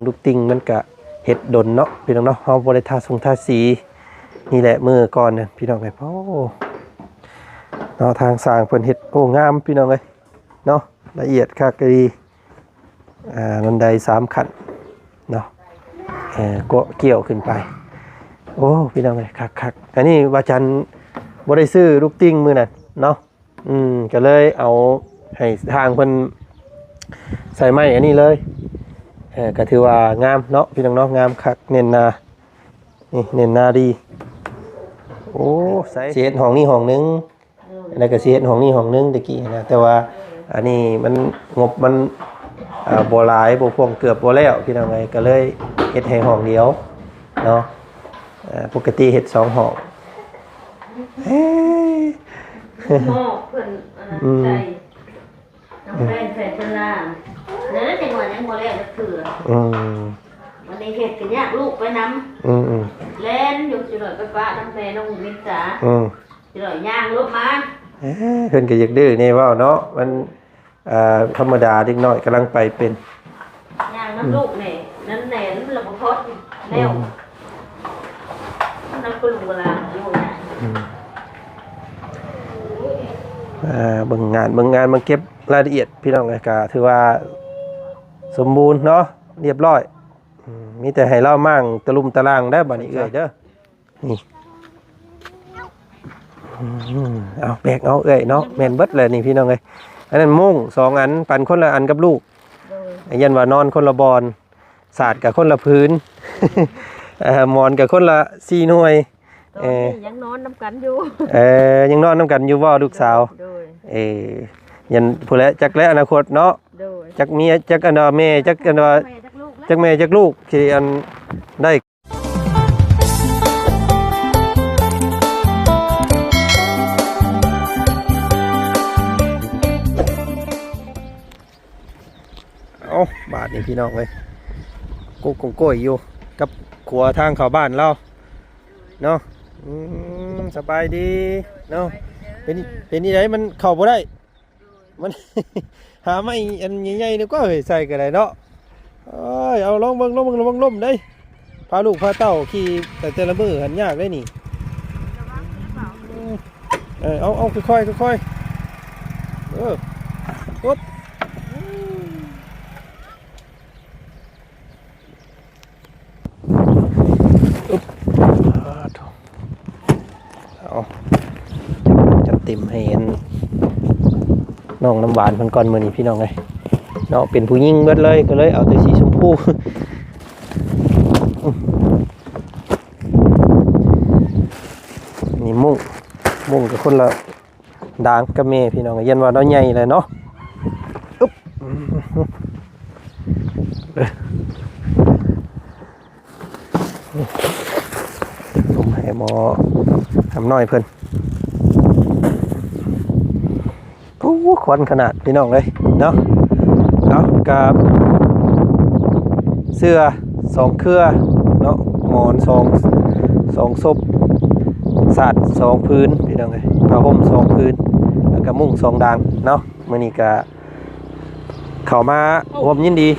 ລູກຕິ່ງມັນກະເຮັດດົນເນາະ ພີ່ນ້ອງເນາະ ເຮົາບໍ່ໄດ້ທາສົງທາສີ. ນີ້ແຫຼະ ມື້ກ່ອນນັ້ນ ພີ່ນ້ອງເອີຍ ໂອ້ ເນາະ ທາງຊ່າງເພິ່ນເຮັດ ໂອ້ ງາມ ພີ່ນ້ອງເອີຍ ເນາະ ລະອຽດຄັກອີ່ຫຼີ. ອ່າ ບັນໄດສາມຂັ້ນເນາະ ເອີ ກໍກ່ຽວຂຶ້ນໄປ. ໂອ້ ພີ່ນ້ອງເອີຍ ຄັກໆ. ອັນນີ້ວ່າຈັນບໍ່ໄດ້ຊື້ລູກຕິ່ງມື້ນັ້ນເນາະ ອືມ ກໍເລີຍເອົາໃຫ້ຊ່າງເພິ່ນໃສ່ໄມ້ອັນນີ້ເລີຍ. ເອີ ກໍຖືວ່າງາມເນາະ ພີ່ນ້ອງເນາະ ງາມຄັກ ແໜ້ນໜາ ນີ້ ແໜ້ນໜາດີ. ໂອ້ ໃສ່ ຊິເຮັດຫ້ອງນີ້ຫ້ອງໜຶ່ງ ແລ້ວກໍຊິເຮັດຫ້ອງນີ້ຫ້ອງໜຶ່ງແຕ່ກີ້ນະ ແຕ່ວ່າອັນນີ້ມັນ ງົບມັນ ເອີ ບໍ່ຫຼາຍ ບໍ່ພວງ ເກືອບບໍ່ແລ້ວ ພີ່ນ້ອງເອີຍ ກໍເລີຍເຮັດໃຫ້ຫ້ອງດຽວເນາະ. ເອີ ປົກກະຕິເຮັດສອງຫ້ອງ. ເອີ ໝໍ້ເພິ່ນອັນນັ້ນ ອືມ ໃສ່ ນ້ຳແປ້ງໃສ່ເທື່ອລາງ ແລ້ວຈັງຫວະຍັງບໍ່ແລ້ວຈັກເທື່ອ. ອືມ ວັນນີ້ເຮັດກໍຍາກ ລູກໄປນຳ. ອືມໆ ແລ່ນຢູ່ ຊິໜ້ອຍໄປປະນຳແມ່ນ້ອງມິນຕາ. ອືມ ຊິໜ້ອຍຍ່າງລົງມາ. ເອີ ເພິ່ນກໍຢາກດື້ແດ່ເວົ້າເນາະ ມັນ ເອີ ທຳມະດາ ເດັກນ້ອຍກຳລັງໄປເປັນ ຍ່າງນຳລູກແດ່ ນັ້ນແດ່ ມັນລະບໍ່ພໍແລ້ວ. ອືມ ນຳຄຸນລຸງກໍລາຢູ່ນະ. ອືມ ເບິ່ງງານ ເບິ່ງງານ ມາເກັບລາຍລະອຽດ ພີ່ນ້ອງເອີຍ ກໍຖືວ່າສົມບູນເນາະ ລຽບຮ້ອຍ. ອືມ ມີແຕ່ໃຫ້ລາວມ້າງຕະລຸ່ມຕະລ່າງໄດ້ ບັດນີ້ເອື້ອຍເດີ. ນີ້ ອືມ ເອົາ ແບກເອົາເອື້ອຍເນາະ ແມ່ນເບິດແຫຼະນີ້ ພີ່ນ້ອງເອີຍ. ອັນນັ້ນມຸ້ງສອງອັນ ປັນຄົນລະອັນກັບລູກ. ໂດຍ ຢ້ານວ່ານອນຄົນລະບ່ອນ ສາດກໍຄົນລະຜືນ ເອີ ໝອນກໍຄົນລະສີ່ໜ່ວຍ. ຕອນນີ້ ເອີ ຍັງນອນນຳກັນຢູ່. ເອີ ຍັງນອນນຳກັນຢູ່ບໍ່ ລູກສາວ? ໂດຍ ເອີ ຍັງ ຜູ້ແລະ ຈັກແລະອະນາຄົດເນາະ. ໂດຍ ຈັກເມຍ ຈັກອັນວ່າແມ່ ຈັກອັນວ່າ ແມ່ ຈັກລູກ ແລ້ວ ຈັກແມ່ ຈັກລູກ ຊິອັນໄດ້. ເອົາ ບາດນີ້ ພີ່ນ້ອງເອີຍ ກຸກກົງໂກ້ຍຢູ່ກັບຂົວທາງເຂົ້າບ້ານລາວເນາະ. ອືມ ສະບາຍດີເນາະ. ເປັນ ເປັນອີ່ໃດ ມັນເຂົ້າບໍ່ໄດ້? ມັນ ຫາໄມ້ອັນໃຫຍ່ໆ ນີ້ກວ່າເຮີ້ຍ ໃສ່ກໍໄດ້ເນາະ. ເອີຍ ເອົາ ລອງເບິ່ງ ລອງເບິ່ງ ລະວັງລົ້ມເດ້. ພາລູກພາເຕົ້າຂີ່ແຕ່ ແຕ່ລະມື້ຫັ້ນຍາກເດ້ນີ້. ເອີ ເອົາ ເອົາ ຄ່ອຍໆ ຄ່ອຍໆ. ເອີ ໂອບ ອຶບ ອາ ໂທ້ ເອົາ ຈັດເຕັມໃຫ້ອັນ ນ້ອງນ້ຳຫວານເພິ່ນກ່ອນມື້ນີ້ ພີ່ນ້ອງເອີຍເນາະ. ເປັນຜູ້ຍິງເບິດເລີຍ ກໍເລີຍເອົາແຕ່ສີຊົມພູ. ນີ້ມຸ້ງ ມຸ້ງກໍຄົນລະ ດາງກັບແມ່ ພີ່ນ້ອງ ຢ້ານວ່າລາວໃຫຍ່ແລ້ວເນາະ. ອຶບ ລົມໃຫ້ໝໍຫຳນ້ອຍເພິ່ນ. ໂອ້ ຄວັນຂະໜາດ ພີ່ນ້ອງເອີຍເນາະ. ເອົາ ກັບເສື້ອ ສອງເຄືອເນາະ ໝອນສອງ ສອງສົບ ສາດສອງຜືນ ພີ່ນ້ອງເອີຍ ຜ້າຫົ່ມສອງຜືນ ແລ້ວກະມຸ້ງສອງດາງເນາະ. ມື້ນີ້ກະເຂົ້າມາຮ່ວມຍິນດີ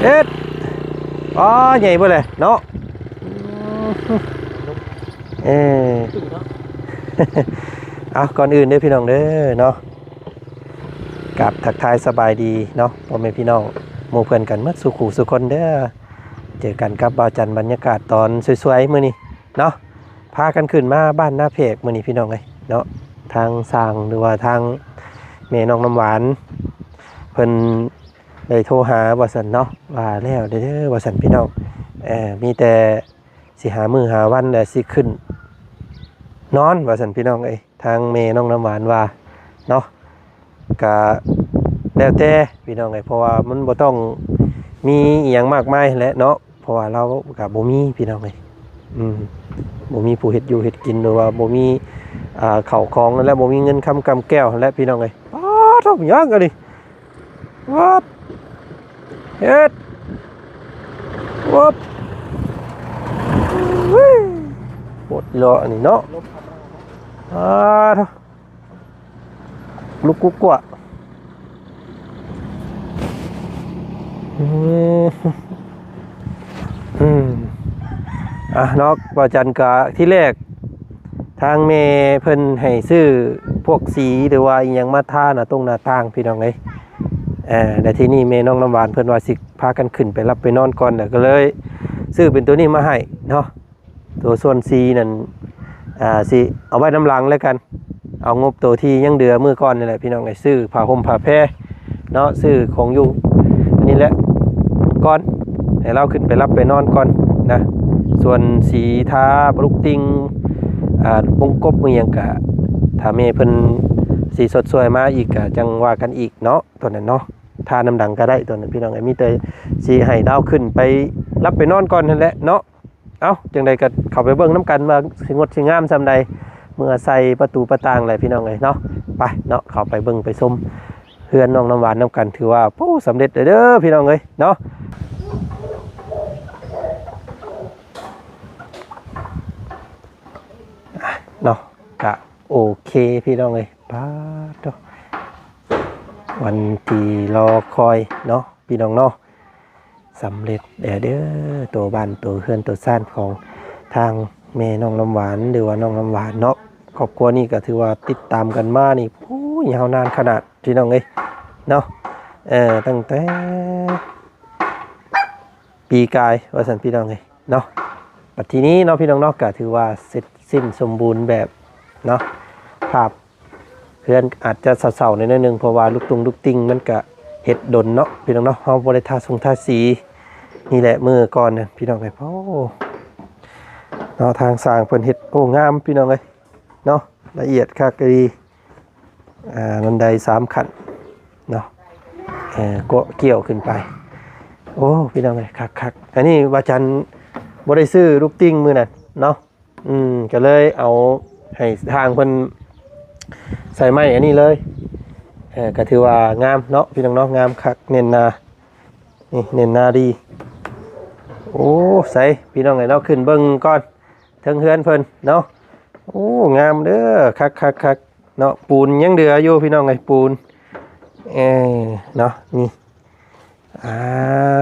ເຮັດ ອໍ ໃຫຍ່ເບິດແຫຼະເນາະ. ເອີ ເອົາ ກ່ອນອື່ນເດີ ພີ່ນ້ອງເດີເນາະ ກາບທັກທາຍສະບາຍດີເນາະ ພໍ່ແມ່ພີ່ນ້ອງ ໝູ່ເພື່ອນກັນໝົດສູ່ຄູ່ສູ່ຄົນເດີ. ເຈີກັນກັບບ່າວຈັນ ບັນຍາກາດຕອນສວຍໆ ມື້ນີ້ເນາະ ພາກັນຂຶ້ນມາບ້ານນາແພກມື້ນີ້ ພີ່ນ້ອງເອີຍເນາະ. ທາງຊ່າງ ຫຼືວ່າທາງແມ່ນ້ອງນ້ຳຫວານ ເພິ່ນໄດ້ໂທຫາວ່າຊັ້ນເນາະ ວ່າແລ້ວເດີວ່າຊັ້ນ ພີ່ນ້ອງ ເອີ ມີແຕ່ ຊິຫາມື້ຫາວັນແລ້ວຊິຂຶ້ນນອນວ່າຊັ້ນ ພີ່ນ້ອງເອີຍ. ທາງແມ່ນ້ອງນ້ຳຫວານວ່າເນາະ ກະແລ້ວແຕ່ ພີ່ນ້ອງເອີຍ ເພາະວ່າມັນບໍ່ຕ້ອງມີອີ່ຫຍັງມາກມາຍຫັ້ນແຫຼະເນາະ ເພາະວ່າລາວກະບໍ່ມີ ພີ່ນ້ອງເອີຍ ອືມ ບໍ່ມີຜູ້ເຮັດຢູ່ເຮັດກິນ ຫຼືວ່າບໍ່ມີ ອ່າ ເຂົ້າຂອງຫັ້ນແຫຼະ ບໍ່ມີເງິນຄຳກຳແກ້ວຫັ້ນແຫຼະ ພີ່ນ້ອງເອີຍ. ປາດ ເຮັດຫຍັງອັນນີ້? ວັບ ເຮັດ ວັບ ໂຫດເລາະອັນນີ້ເນາະ. ອ່າ ລຸກກຸກກວະ ອືມ ອືມ ອ່ະເນາະ ບ່າວຈັນກະ ທີແລກທາງແມ່ເພິ່ນໃຫ້ຊື້ພວກສີ ຫຼືວ່າອີ່ຫຍັງມາທາໜ້າຕົງໜ້າຕ່າງ ພີ່ນ້ອງເອີຍ. ເອີ ແລະ ທີນີ້ແມ່ນ້ອງນ້ຳຫວານເພິ່ນວ່າຊິພາກັນຂຶ້ນໄປຫຼັບໄປນອນກ່ອນ ແລ້ວກໍເລີຍຊື້ເປັນໂຕນີ້ມາໃຫ້ເນາະ. ໂຕສ່ວນສີນັ້ນ ອ່າ ຊິເອົາໄວ້ນຳຫຼັງແລ້ວກັນ. ເອົາງົບໂຕທີ່ຍັງເຫຼືອມື້ກ່ອນນີ້ແຫຼະ ພີ່ນ້ອງເອີຍ, ຊື້ຜ້າຫົ່ມຜ້າແພເນາະ, ຊື້ຂອງຢູ່ນີ້ແຫຼະກ່ອນ ໃຫ້ລາວຂຶ້ນໄປຫຼັບໄປນອນກ່ອນນະ. ສ່ວນສີທາປະລຸກຕິ່ງ ອ່າ ວົງກົບອີ່ຫຍັງກະ ຖ້າແມ່ເພິ່ນຊິຊົດຊ່ວຍມາອີກກະຈັ່ງວ່າກັນອີກເນາະ ໂຕນັ້ນເນາະ. ທານຳຫຼັງກະໄດ້ໂຕນັ້ນ ພີ່ນ້ອງເອີຍ, ມີແຕ່ຊິໃຫ້ລາວຂຶ້ນໄປຫຼັບໄປນອນກ່ອນຫັ້ນແຫຼະເນາະ. ເອົ້າ ຈັ່ງໃດກໍເຂົ້າໄປເບິ່ງນຳກັນວ່າຊິງົດຊິງາມສ່ຳໃດ. ເມື່ອໃສ່ປະຕູປະຕ່າງແລ້ວ ພີ່ນ້ອງເອີຍເນາະ, ໄປເນາະ ເຂົ້າໄປເບິ່ງໄປຊົມເຮືອນນ້ອງນ້ຳຫວານນຳກັນ. ຖືວ່າ ໂອ້ ສຳເລັດເດີ ພີ່ນ້ອງເອີຍເນາະ. ອ່ະ ເນາະ ກະໂອເຄ ພີ່ນ້ອງເອີຍ. ປາດໂທ້ ວັນທີ່ລໍຄອຍເນາະ ພີ່ນ້ອງເນາະ. ສຳເລັດແລ້ວເດີ ໂຕບ້ານໂຕເຮືອນໂຕຊານຂອງທາງແມ່ນ້ອງນ້ຳຫວານ ຫຼືວ່ານ້ອງນ້ຳຫວານເນາະ. ຄອບຄົວນີ້ກໍຖືວ່າຕິດຕາມກັນມານີ້ ໂອ້ຍ ຍາວນານຂະໜາດ ພີ່ນ້ອງເອີຍເນາະ. ເອີ ຕັ້ງແຕ່ປີກາຍວ່າຊັ້ນ ພີ່ນ້ອງເອີຍເນາະ. ບັດທີນີ້ເນາະ ພີ່ນ້ອງເນາະ ກໍຖືວ່າເສັດສິ້ນສົມບູນແບບເນາະ. ພາບ ເຮືອນອາດຈະເສົ້າໆ ໜ້ອຍໜຶ່ງ ເພາະວ່າລຸກຕຸງລຸກຕິ່ງມັນກະເຮັດດົນເນາະ ພີ່ນ້ອງເນາະ. ເຮົາບໍ່ໄດ້ທາຊົງທາສີ ນີ້ແຫຼະ ມື້ກ່ອນນັ້ນ ພີ່ນ້ອງເອີຍ. ໂອ້ ເນາະ ທາງສ້າງເພິ່ນເຮັດ ໂອ້ ງາມ ພີ່ນ້ອງເອີຍເນາະ, ລະອຽດຄັກອີ່ຫຼີ. ອ່າ ບັນໄດສາມຂັ້ນເນາະ, ເອີ ເກາະກ່ຽວຂຶ້ນໄປ. ໂອ້ ພີ່ນ້ອງເອີຍ ຄັກໆ. ອັນນີ້ວ່າຈັນບໍ່ໄດ້ຊື້ລູກຕິ່ງມື້ນັ້ນເນາະ. ອືມ ກໍເລີຍເອົາໃຫ້ຊ່າງເພິ່ນໃສ່ໄມ້ອັນນີ້ເລີຍ. ເອີ ກໍຖືວ່າງາມເນາະ ພີ່ນ້ອງເນາະ, ງາມຄັກ ແໜ້ນໜາ ນີ້ ແໜ້ນໜາດີ. ໂອ້ ໃສ ພີ່ນ້ອງເອີຍເນາະ, ຂຶ້ນເບິ່ງກ່ອນເທິງເຮືອນເພິ່ນເນາະ. ໂອ້ ງາມເດີ ຄັກໆໆເນາະ. ປູນຍັງເຫຼືອຢູ່ ພີ່ນ້ອງເອີຍ ປູນ. ເອີ ເນາະ ນີ້ ອ່າ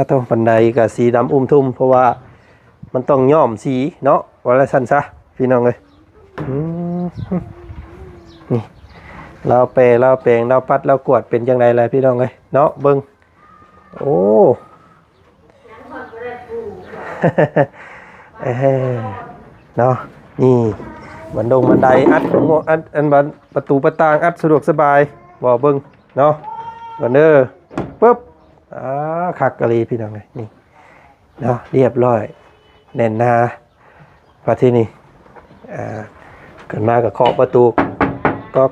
ໂທ້ ບັນໄດກໍສີດຳອຸ່ມທຸ່ມ ເພາະວ່າມັນຕ້ອງຍ້ອມສີເນາະ ວ່າລະຊັ້ນຊະ ພີ່ນ້ອງເອີຍ. ອືມ ນີ້ ລາວແປ ລາວແປງ ລາວປັດ ລາວກວາດ ເປັນຈັ່ງໃດລະ ພີ່ນ້ອງເອີຍເນາະ. ເບິ່ງ ໂອ້ ເອີ ເນາະ ນີ້ ບັນດົງບັນໄດອັດ ອັດ ອັນ ບັນ ປະຕູປະຕ່າງອັດສະດວກສະບາຍ ບໍ່ ເບິ່ງເນາະ ເບິ່ງເດີ ປຶບ. ອ່າ ຄັກອີ່ຫຼີ ພີ່ນ້ອງເອີຍ ນີ້ເນາະ ຮຽບຮ້ອຍ ແໜ້ນໜາ. ບັດທີນີ້ ອ່າ ຂຶ້ນມາກໍເຄາະປະຕູ ກອ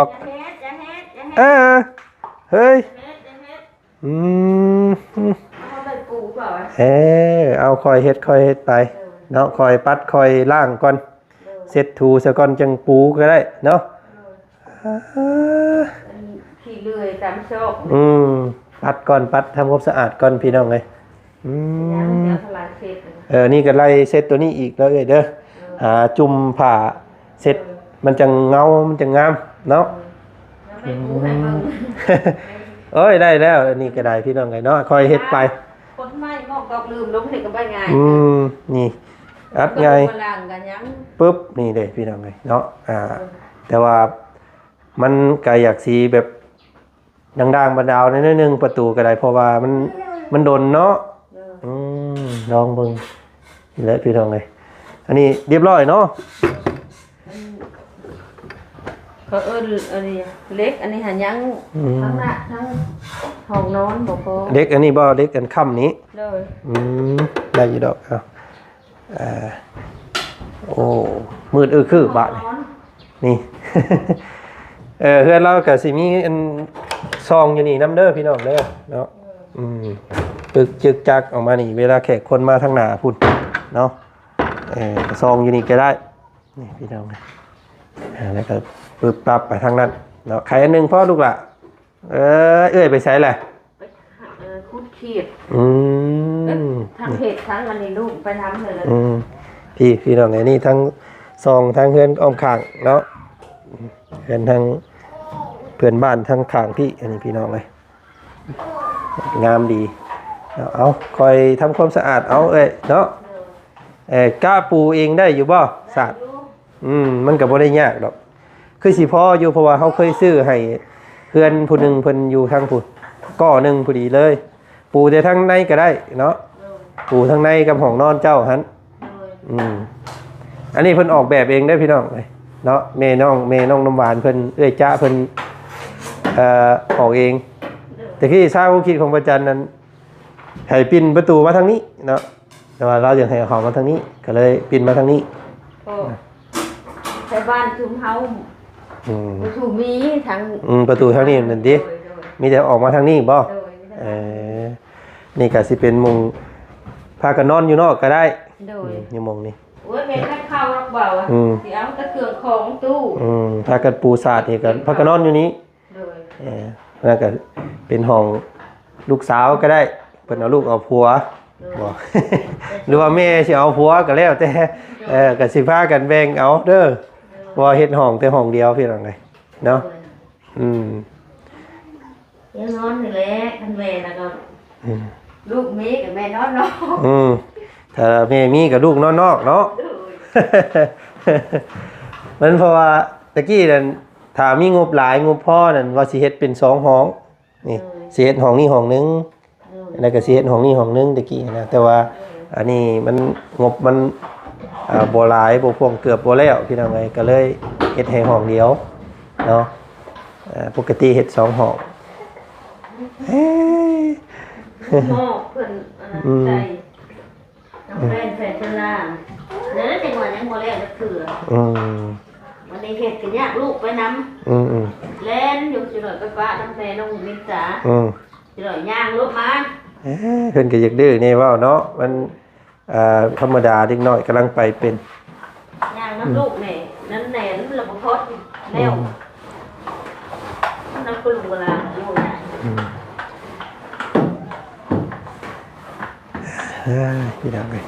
ກໆໆ. ເອີ ເຮີ້ຍ ອືມ ເຮົາໄດ້ປູບໍ່ວະ? ເອີ ເອົາ ຄ່ອຍເຮັດ ຄ່ອຍເຮັດໄປ ເອີ ເນາະ, ຄ່ອຍປັດ ຄ່ອຍລ້າງກ່ອນ ເອີ ເຊັດຖູຊະກ່ອນ ຈັ່ງປູກໍໄດ້ເນາະ. ເອີ ອັນຂີ້ເລື່ອຍຕາມຊອກ ອືມ ປັດກ່ອນ ປັດທຳຄວາມສະອາດກ່ອນ ພີ່ນ້ອງເອີຍ. ອືມ ເອີ ນີ້ກໍໄລ່ເຊັດຕົວນີ້ອີກເດີ ເອີ ເດີ ເອີ ຫາຈຸ່ມຜ້າ ເຊັດ ມັນຈັ່ງເງົາ ມັນຈັ່ງງາມເນາະ. ເອີ ເອົາໄປປູໃຫ້ເບິ່ງ ໂອ້ຍ ໄດ້ແລ້ວ ອັນນີ້ກໍໄດ້ ພີ່ນ້ອງເອີຍເນາະ, ຄ່ອຍເຮັດໄປ. ຄົນໃໝ່ໝອກດອກລືມລົງເຮັດກໍບໍ່ງ່າຍ. ອືມ ນີ້ ອັດງ່າຍ ປຶບ ນີ້ເດ້ ພີ່ນ້ອງເອີຍເນາະ. ອ່າ ເອີ ແຕ່ວ່າມັນກໍຢາກຊິແບບ ດ່າງໆ ບາດາວແດ່ໜ້ອຍໜຶ່ງ ປະຕູກໍໄດ້ ເພາະວ່າມັນ ມັນດົນເນາະ. ເອີ ອືມ ລອງເບິ່ງ ນີ້ແຫຼະ ພີ່ນ້ອງເອີຍ. ອັນນີ້ຮຽບຮ້ອຍເນາະ. ເຂົາເອີ້ນອັນນີ້ເຫຼັກ ອັນນີ້ຫາຍັງ ອືມ ທັງໜ້າ ທັງຫ້ອງນອນບໍ່ພໍ. ເຫຼັກອັນນີ້ບໍ່? ເຫຼັກອັນຄ້ຳນີ້. ໂດຍ. ອືມ ໄດ້ຢູ່ດອກ. ເອົາ ອ່າ ໂອ້ ມືດອຶຄືບາດນີ້. ນີ້ ເອີ ເຮືອນລາວກໍຊິມີອັນຊ່ອງຢູ່ນີ້ນຳເດີ ພີ່ນ້ອງເດີເນາະ. ອືມ ປຶກຈຶກຈັກອອກມານີ້ ເວລາແຂກຄົນມາທາງໜ້າພຸ້ນເນາະ. ເອີ ຊ່ອງຢູ່ນີ້ກໍໄດ້ ນີ້ ພີ່ນ້ອງ. ອ່າ ແລ້ວກໍປຶບປັບໄປທາງນັ້ນເນາະ. ໄຂອັນໜຶ່ງພໍ ລູກຫຼ້າ. ເອີ ເອື້ອຍໄປໃສລະ? ໄປ ເອີ ຂຸດຂີດ. ອືມ ເອີ ທັງເຮັດທັງອັນນີ້ລູກໄປນຳເລີຍ. ອືມ ພີ່ ພີ່ນ້ອງເອີຍ ນີ້ທັງຊ່ອງ ທັງເຮືອນອ້ອມຂ້າງເນາະ, ເຮືອນທາງເພື່ອນບ້ານທາງຂ້າງພີ່. ອັນນີ້ ພີ່ນ້ອງເອີຍ ງາມດີເນາະ. ເອົາ ຄ່ອຍທຳຄວາມສະອາດເອົາເອື້ອຍເນາະ. ເອີ ກະປູເອງໄດ້ຢູ່ບໍ່ ສາດ? ອືມ ມັນກໍບໍ່ໄດ້ຍາກດອກ ຄືຊິພໍຢູ່ ເພາະວ່າເຮົາເຄີຍຊື້ໃຫ້ເພື່ອນຜູ້ໜຶ່ງ ເພິ່ນຢູ່ທາງພຸ້ນ ກໍໜຶ່ງພໍດີເລີຍ ປູແຕ່ທາງໃນກໍໄດ້ເນາະ ປູທາງໃນກັບຫ້ອງນອນເຈົ້າຫັ້ນ. ອືມ ອັນນີ້ເພິ່ນອອກແບບເອງເດ້ພີ່ນ້ອງເນາະ ແມ່ນ້ອງ ແມ່ນ້ອງນ້ຳຫວານເພິ່ນ ເອື້ອຍຈະເພິ່ນ ເອີ ອອກເອງ. ແຕ່ທີ່ຊາວຄວາມຄິດຂອງພະຈັນນັ້ນ ໃຫ້ປິ່ນປະຕູມາທາງນີ້ເນາະ ແຕ່ວ່າລາວຢາກໃຫ້ເຂົ້າມາທາງນີ້ ກໍເລີຍປິ່ນມາທາງນີ້. ໂອ້ ໃສ່ບ້ານຊຸມເຮົາ ອືມ ປະຕູມີທາງ ອືມ ປະຕູທາງນີ້ນັ້ນຕິ ໂດຍ ໂດຍ ມີແຕ່ອອກມາທາງນີ້ບໍ? ໂດຍ ເອີ ນີ້ກໍຊິເປັນໝ່ອງພາກັນນອນຢູ່ນອກກໍໄດ້ ໂດຍ ອືມ ຢູ່ໝ່ອງນີ້. ໂອ້ຍ ແມ່ນເຂົ້າດອກເບົາ ອືມ ຊິເອົາແຕ່ເຄື່ອງຂອງຕູ້ ອືມ ພາກັນປູສາດນີ້ກໍພາກັນນອນຢູ່ນີ້ ໂດຍ ເອີ ແລ້ວກໍເປັນຫ້ອງລູກສາວກໍໄດ້ ເພິ່ນເອົາລູກເອົາຜົວ ໂດຍ ບໍ ຫຼືວ່າແມ່ຊິເອົາຜົວກໍແລ້ວແຕ່ ໂດຍ ເອີ ກໍຊິພາກັນແບ່ງເອົາເດີ ໂດຍ ເພາະວ່າເຮັດຫ້ອງແຕ່ຫ້ອງດຽວພີ່ນ້ອງເອີຍເນາະ ໂດຍ ອືມ ແມ່ນອນນີ້ແຫຼະ ຄັນແມ່ແລ້ວກໍ ອືມ ລູກມີກໍແມ່ນອນນອກ ອືມ ຖ້າແມ່ມີກໍລູກນອນນອກເນາະ ໂດຍ ມັນເພາະວ່າຕະກີ້ນັ້ນ ຖ້າມີງົບຫຼາຍງົບພໍນັ້ນ ວ່າຊິເຮັດເປັນສອງຫ້ອງ ນີ້ ໂດຍ ຊິເຮັດຫ້ອງນີ້ຫ້ອງໜຶ່ງ ໂດຍ ແລ້ວກໍຊິເຮັດຫ້ອງນີ້ຫ້ອງໜຶ່ງຕະກີ້ນະ ແຕ່ວ່າ ໂດຍ ອັນນີ້ມັນ ງົບມັນ ອ່າ ບໍ່ຫຼາຍ ບໍ່ພວງ ເກືອບບໍ່ແລ້ວພີ່ນ້ອງເອີຍ ກໍເລີຍເຮັດໃຫ້ຫ້ອງດຽວເນາະ ເອີ ປົກກະຕິເຮັດສອງຫ້ອງ ເອີ ໝໍ້ເພິ່ນ ອັນນັ້ນ ອືມ ໃສ່ ນ້ຳແປ້ງແຟນເທື່ອລາງ ເດີ ຈັງຫວະຍັງບໍ່ແລ້ວຈັກເທື່ອ ອືມ ວັນນີ້ເຮັດກໍຍາກລູກໄປນຳ ອືມໆ ແລ່ນຢູ່ ຈັກໜ້ອຍໄປປະນຳແມ່ນ້ອງມິນຕາ ອືມ ຈັກໜ້ອຍຍ່າງລົງມາ ເອີ ເພິ່ນກໍຢາກດື້ແດ່ເວົ້າເນາະ ມັນ ອ່າ ທຳມະດາເດັກນ້ອຍກຳລັງໄປເປັນ ຍ່າງນຳລູກແດ່ ນັ້ນແດ່ ມັນລະບໍ່ພໍແລ້ວ ອືມ ນຳຄຸນລຸງໂບລານຢູ່ນະ ອືມ ເອີຍ ພີ່ນ້ອງເອີຍ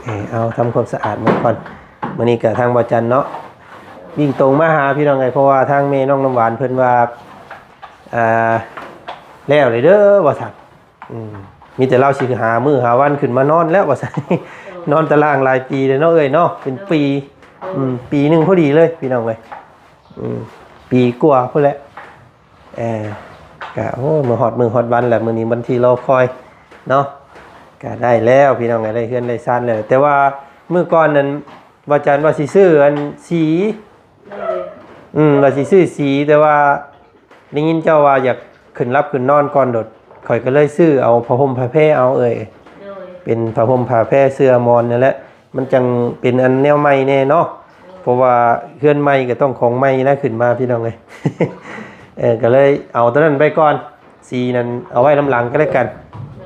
ເອີ ເອົາທຳຄວາມສະອາດໝົດກ່ອນ ມື້ນີ້ກະທາງບ່າວຈັນເນາະ ວິ່ງຕົງມາຫາພີ່ນ້ອງເອີຍ ເພາະວ່າທາງແມ່ນ້ອງນ້ຳຫວານເພິ່ນວ່າ ອ່າ ແລ້ວເລີຍເດີວ່າຊັ້ນ ອືມ ມີແຕ່ລາວຊິຫາມື້ຫາວັນຂຶ້ນມານອນແລ້ວວ່າຊັ້ນ ເອີ ນອນຕາລ່າງຫຼາຍປີແລ້ວເນາະເອື້ອຍເນາະ ເປັນປີ ເອີ ອືມ ປີໜຶ່ງພໍດີເລີຍພີ່ນ້ອງເອີຍ ອືມ ປີກວ່າພຸ້ນແຫຼະ ເອີ ກະ ໂອ້ ມື້ຮອດມື້ຮອດວັນແລ້ວ ມື້ນີ້ວັນທີ່ລໍຄອຍເນາະ ກະໄດ້ແລ້ວພີ່ນ້ອງ ກະໄດ້ເຮືອນໄດ້ຊານແລ້ວ ແຕ່ວ່າມື້ກ່ອນນັ້ນ ບ່າວຈັນວ່າຊິຊື້ອັນສີ ໂດຍ ອືມ ວ່າຊິຊື້ສີ ແຕ່ວ່າໄດ້ຍິນເຈົ້າວ່າຢາກຂຶ້ນຫຼັບຂຶ້ນນອນກ່ອນໂດດ ຂ້ອຍກໍເລີຍຊື້ເອົາຜ້າຫົ່ມຜ້າແພເອົາເອີຍ ໂດຍ ເປັນຜ້າຫົ່ມຜ້າແພເສື່ອໝອນນັ້ນແຫຼະ ມັນຈັ່ງເປັນອັນແນວໃໝ່ແດ່ເນາະ ໂດຍ ເພາະວ່າເຮືອນໃໝ່ກໍຕ້ອງຂອງໃໝ່ນະຂຶ້ນມາພີ່ນ້ອງເອີຍ ເອີ ກໍເລີຍເອົາຕົວນັ້ນໄປກ່ອນ ສີນັ້ນເອົາໄວ້ນຳຫຼັງກໍແລ້ວກັນ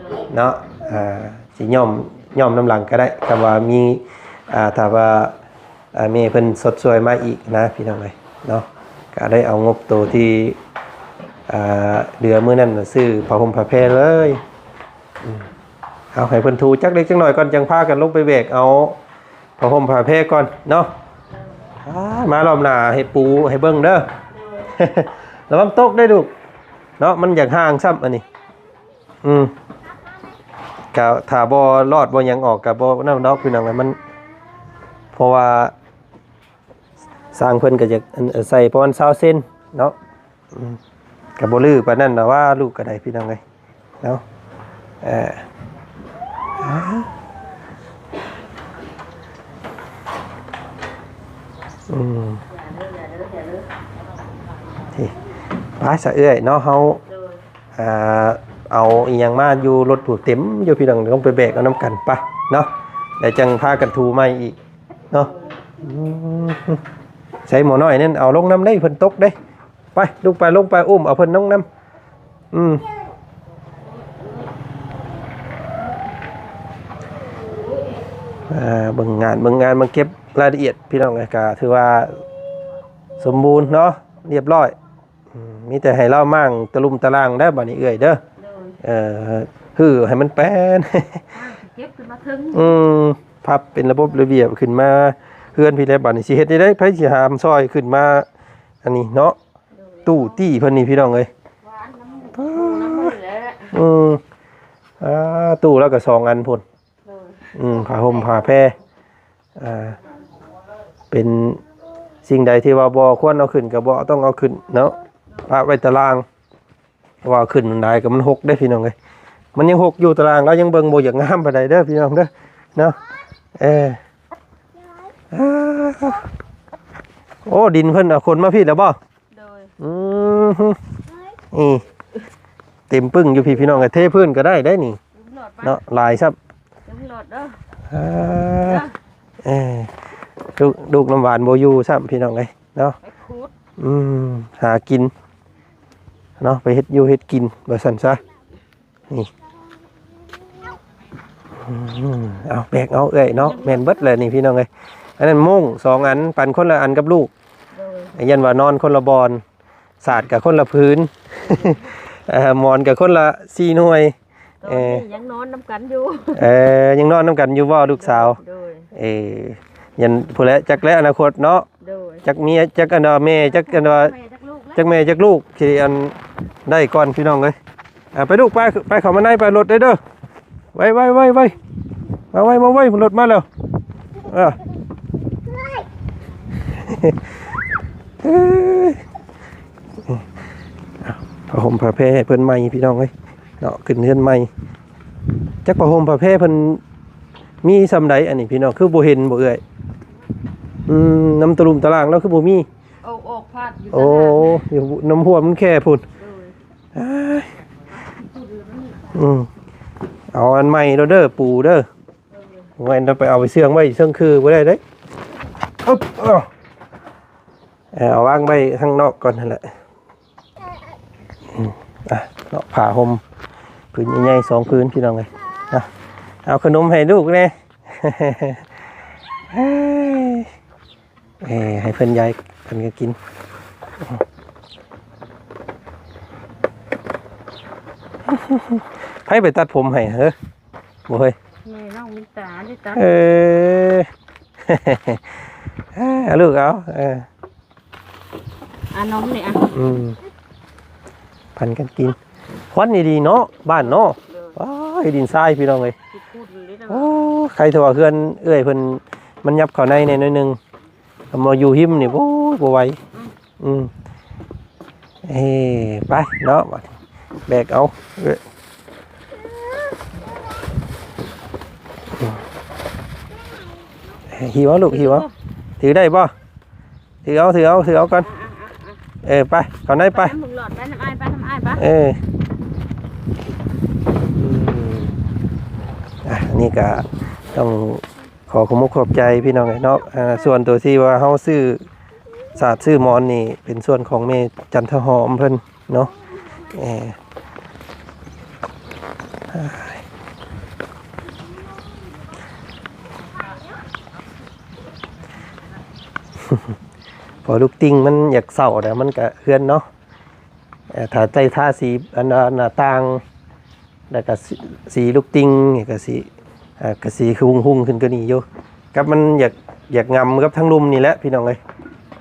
ໂດຍ ເນາະ ອ່າ ຊິຍ້ອມ ຍ້ອມນຳຫຼັງກໍໄດ້ ຖ້າວ່າມີ ອ່າ ຖ້າວ່າ ອ່າ ແມ່ເພິ່ນຊົດຊ່ວຍມາອີກນະພີ່ນ້ອງເອີຍເນາະ ກໍໄດ້ເອົາງົບໂຕທີ່ ອ່າ ເຫຼືອມື້ນັ້ນນະ ຊື້ຜ້າຫົ່ມຜ້າແພເລີຍ ອືມ ເອົາໃຫ້ເພິ່ນຖູຈັກເລັກຈັກໜ້ອຍກ່ອນ ຈັ່ງພາກັນລົງໄປແບກເອົາຜ້າຫົ່ມຜ້າແພກ່ອນເນາະ ອ່າ ມາລອບໜ້າໃຫ້ປູໃຫ້ເບິ່ງເດີ ລະວັງຕົກເດີລູກເນາະ ມັນຢາກຫ່າງຊ້ຳອັນນີ້ ອືມ ກະຖ້າບໍ່ລອດບໍ່ຫຍັງອອກກະບໍ່ນັ້ນດອກພີ່ນ້ອງເອີຍ ມັນ ເພາະວ່າຊ່າງເພິ່ນກະຢາກ ອັນ ໃສ່ປະມານຊາວເຊັນເນາະ ອືມ ກະບໍ່ລືປານນັ້ນດອກວ່າລູກກະໄດ້ພີ່ນ້ອງເອີຍເນາະ ເອີ ອືມ ໄປຊະເອື້ອຍເນາະ ເຮົາ ອ່າ ເອົາອີ່ຫຍັງມາຢູ່ລົດຜູ້ເຕັມຢູ່ພີ່ນ້ອງ ຕ້ອງໄປແບກເອົານຳກັນ ໄປເນາະ ແລ້ວຈັ່ງພາກັນຖູໃໝ່ອີກເນາະ ອືມ ໃສ່ໝໍ້ນ້ອຍນັ້ນເອົາລົງນຳເດ້ ເພິ່ນຕົກເດ້ ໄປ ລູກໄປ ລົງໄປ ອຸ້ມເອົາເພິ່ນລົງນຳ ອືມ ອ່າ ເບິ່ງງານ ເບິ່ງງານ ມາເກັບລາຍລະອຽດ ພີ່ນ້ອງເອີຍ ກະຖືວ່າສົມບູນເນາະ ລຽບຮ້ອຍ ອືມ ມີແຕ່ໃຫ້ລາວມ້າງຕະລຸ່ມຕະລ່າງໄດ້ບາດນີ້ເອື້ອຍເດີ ໂດຍ ເອີ ຮື້ໃຫ້ມັນແປນ ເກັບຂຶ້ນມາເທິງ ອືມ ພັບເປັນລະບົບລະບຽບຂຶ້ນມາເຮືອນພີ້ແຫຼະ ບາດນີ້ຊິເຮັດແນວໃດ ໃຜຊິຫາມຊ່ອຍຂຶ້ນມາ ອັນນີ້ເນາະ ໂດຍ ຕູ້ຕີ້ເພິ່ນນີ້ພີ່ນ້ອງເອີຍ ຫວານນຳ ປູນຳໝູ່ແຫຼະ ອືມ ອ່າ ຕູ້ລະກໍສອງອັນພຸ້ນ. ໂດຍ ອືມ ຜ້າຫົ່ມຜ້າແພ ອ່າ ເປັນສິ່ງໃດທີ່ວ່າບໍ່ຄວນເອົາຂຶ້ນກໍບໍ່ຕ້ອງເອົາຂຶ້ນເນາະ ປະໄວ້ຕາລ່າງ. ເວົ້າຂຶ້ນມັນໄດ້ກໍມັນຫົກເດ້ພີ່ນ້ອງເອີຍ. ມັນຍັງຫົກຢູ່ຕາລ່າງ ລາວຍັງເບິ່ງບໍ່ຢາກງາມປານໃດເດີພີ່ນ້ອງເດີເນາະ. ເອີ ໂອ້ ດິນເພິ່ນເອົາຂົນມາພີ້ແລ້ວບໍ່? ໂດຍ ອືມ ນີ້ ເຕັມປຶ້ງຢູ່ພີ້ພີ່ນ້ອງເອີຍ. ເທພື້ນກໍໄດ້ໄດ໋ນີ້ເນາະ ຫຼາຍຊ້ຳ. ເອີ ລູກ ລູກນ້ຳຫວານບໍ່ຢູ່ຊ້ຳພີ່ນ້ອງເອີຍເນາະ. ອືມ ຫາກິນເນາະ ໄປເຮັດຢູ່ເຮັດກິນວ່າຊັ້ນຊະ. ນີ້ ອືມ ເອົາ ແບກເອົາເອື້ອຍເນາະ. ແມ່ນເບິດແຫຼະນີ້ພີ່ນ້ອງເອີຍ. ອັນນັ້ນມຸ້ງສອງອັນ ປັນຄົນລະອັນກັບລູກ. ໂດຍ ຢ້ານວ່ານອນຄົນລະບ່ອນ ສາດກໍຄົນລະຜືນ ເອີ ໝອນກໍຄົນລະສີ່ໜ່ວຍ. ຕອນນີ້ ເອີ ຍັງນອນນຳກັນຢູ່. ເອີ ຍັງນອນນຳກັນຢູ່ບໍ່ລູກສາວ? ໂດຍ ເອີ ຍັງ ຜູ້ແລະ ຈັກແລະອະນາຄົດເນາະ. ໂດຍ ຈັກເມຍ ຈັກອັນວ່າແມ່ ຈັກອັນວ່າ ແມ່ ຈັກລູກ ຈັກແມ່ ຈັກລູກ ຊິອັນໄດ້ກ່ອນພີ່ນ້ອງເອີຍ. ອ່າ ໄປລູກ ໄປ ໄປເຂົ້າມາໃນ ໄປລົດເດີ ໄວໆໆໆ ມາໄວ ມາໄວ ລົດມາແລ້ວ. ເອີ ຜ້າຫົ່ມຜ້າແພໃຫ້ເພິ່ນໃໝ່ພີ່ນ້ອງເອີຍເນາະ ຂຶ້ນເຮືອນໃໝ່. ຈັກຜ້າຫົ່ມຜ້າແພເພິ່ນມີສ່ຳໃດອັນນີ້ພີ່ນ້ອງ ຄືບໍ່ເຫັນບໍ່ເອື້ອຍ? ອືມ ນຳຕະລຸ່ມຕະລ່າງລາວຄືບໍ່ມີ? ອອກ ອອກພາດຢູ່ ໂອ້ ຕະລ່າງ ຢູ່ນຳຫົວມັນແຄພຸ້ນ. ໂດຍ ອ້າຍ ອືມ ເອົາອັນໃໝ່ໂລດເດີ ປູເດີ. ແມ່ນ ໄປເອົາໄປເຊື່ອງໄວ້ເຊິ່ງຄືບໍ່ໄດ້ເດ້. ອຶບ ເອົາ ເອົາວາງໄວ້ຂ້າງນອກກ່ອນຫັ້ນແຫຼະ. ອືມ ອ່ະ ເນາະ ຜ້າຫົ່ມຜືນໃຫຍ່ໆສອງຜືນພີ່ນ້ອງເອີຍ. ອ່ະ ເອົາຂະໜົມໃຫ້ລູກແດ່. ເອີ ໃຫ້ເພິ່ນຢາຍເພິ່ນກໍກິນ. ໃຜໄປຕັດຜົມໃຫ້ເຮີ? ບໍ່ເຮີ້ຍ ແມ່ນ້ອງມິນຕາໄດ້ຕັດ. ເອີ ເອົາລູກເອົາ ເອີ ອາ ນົມນີ້ອະ ອືມ ປັນກັນກິນ. ຄວັນດີໆເນາະ ບ້ານເນາະ. ໂດຍ ວ້າຍ ດິນຊາຍພີ່ນ້ອງເອີຍ. ໂອ້ ໄຄແຕ່ວ່າເຮືອນເອື້ອຍເພິ່ນມັນຫຍັບເຂົ້າໃນແດ່ໜ້ອຍໜຶ່ງ ມາຢູ່ຮິມນີ້ ໂອ້ຍ ບໍ່ໄຫວ. ອືມ ອືມ ເອີ ໄປເນາະ ບາດນີ້ແບກເອົາ. ເອີ ຫິ້ວເອົາລູກ ຫິ້ວເອົາ. ຖືໄດ້ບໍ່? ຖືເອົາ ຖືເອົາ ຖືເອົາກ່ອນ. ອ່ະ ອ່ະ ອ່ະ ອ່ະ ເອີ ໄປ ເຂົ້າໃນໄປ. ໄປນຳລຸງຫຼອດ ໄປນຳອ້າຍ ໄປນຳອ້າຍ ໄປ. ເອີ ອືມ ອ່ະ ອັນນີ້ກະຕ້ອງ ຂໍຂອບອົກຂອບໃຈພີ່ນ້ອງເອີຍເນາະ. ເອີ ສ່ວນຕົວທີ່ວ່າເຮົາຊື້ສາດຊື້ໝອນນີ້ ເປັນສ່ວນຂອງແມ່ຈັນທະຫອມເພິ່ນເນາະ. ເອີ ພໍລູກຕິ່ງມັນຢາກເຊົາແລ້ວ ມັນກະເຮືອນເນາະ. ເອີ ຖ້າໃສ່ທາສີ ອັນ ໜ້າຕ່າງ ແລ້ວກະສີ ສີລູກຕິ່ງນີ້ກະຊິ ເອີ ກະຊິຮຸ່ງໆຂຶ້ນກວ່ານີ້ຢູ່. ກັບມັນຢາກ ຢາກງຳກັບທາງລຸ່ມນີ້ແຫຼະພີ່ນ້ອງເອີຍ